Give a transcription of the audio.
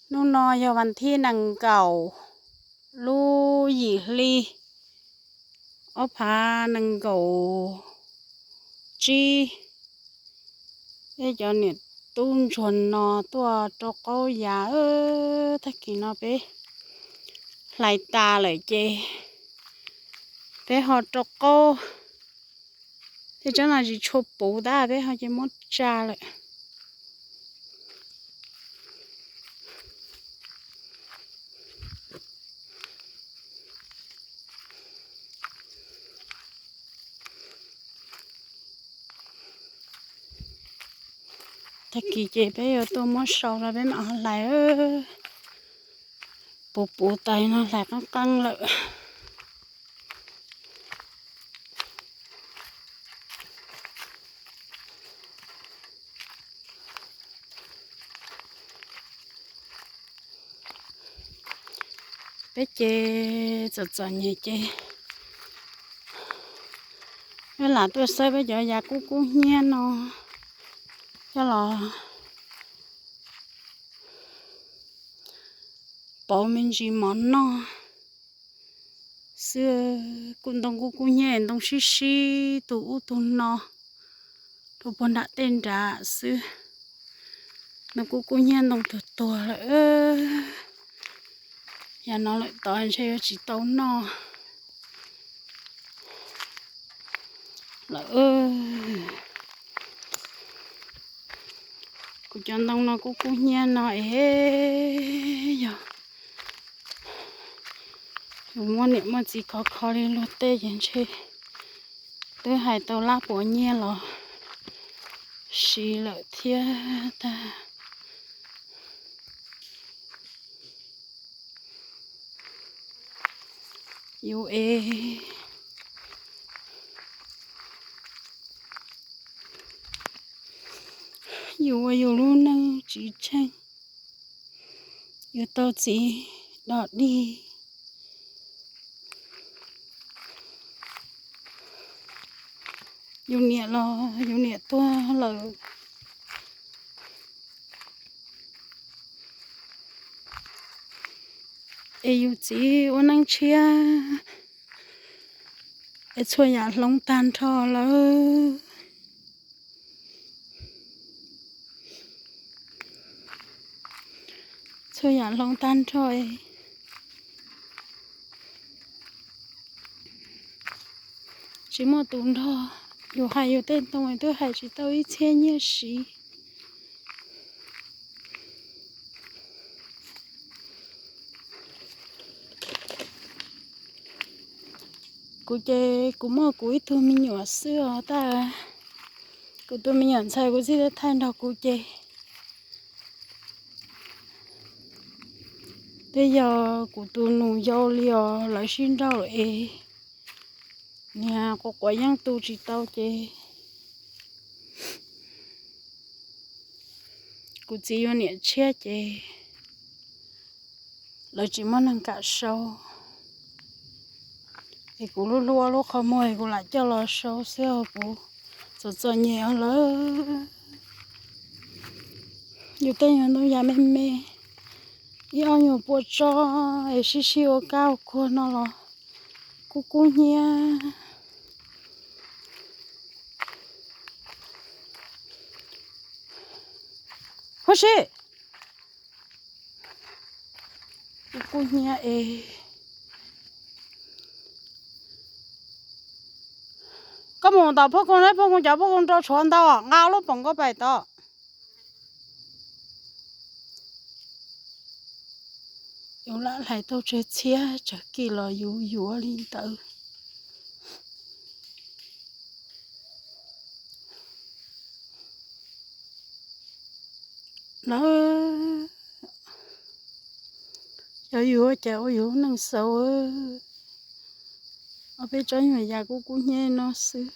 Hnub no yog vas thib nees nkaum lub yim hli ob phav nees nkaum tsib. Peb cov niam tub ntsuag no tuaj rau qaub yas. Tag kis no peb hlais tas lawm ces peb ho rau qaub. Tej tsob no tsis tshua puv tab peb ho cia muab tsa lawm. Tag kis ces peb yuav tuaj muab sau rau peb mam hlais. Puv puv tas no hlais qeeb qeeb lawm. Peb ces txom txom nyem ces peb lam tuaj saib peb cov yas kub kub hnyiab no coj los pauv me ntsis mov noj xwb. Kuj ntoo kub kub hnyiab, ntoo sib sib tug ub tug no rau puag nram tej nrad xwb. Ntoo kub kub hnyiab, ntoo tuag tuag lawm. Yam no lawm tod ntshe yuav tsis tau noj lawm. Kuv cov ntoo no kub kub hnyiab no es yog yus muaj niam muaj txiv khov kho li luag tej ces ntshe twb hais tau lab puas nyiaj los siv lawm thiab tag. Yus es yus ua yus lub neej tsis tsheej, yus tau txiv dog dig. Yus niam los yus niam tuag lawm, es yus txiv ua neej tshiab, es txhua yam hloov tag nrho lawm. Txhua yam hloov tag nrho, tsis muaj tus nrog yus hais yus tej ntoo, twb hais tsis tau ib txhiab nyiaj siv. Kuv ces kuv muaj kuv ib tug me nyuam xwb os, tab kuv tus me nyuam ntxhais kuv txij thaij nrog kuv ces twb yog kuv tus nus yau li os, lawv sib nrauj es niag quav quav yeej tu tsis tau ces kuv txiv yuav niam tshiab ces lawv tsis muaj neeg kam sau, es kuv lub hlub ob lub qhov muag es kuv lam coj los sau xwb os, kuv txom txom nyem lawm. Yus tej nyuag ntoo yas me me, ib ob nyuag pua tso es sib sib ua kab ua kuag no los kub kub hnyiab. Huab si, kub kub hnyiab es. Koj mus tom Phoj Koos, Phoj Koos cov Phoj Koos rau tshuav ntau, nqa lub poom nkauj pais tod. Yus lam hlais tau tsawg txhiab tsawg kis los yus yuav li ntawd. Lawv, cov yus ua cas ua yus lub neej xaus, ob peb tsob nyuag yas kub kub hnyiab no xwb.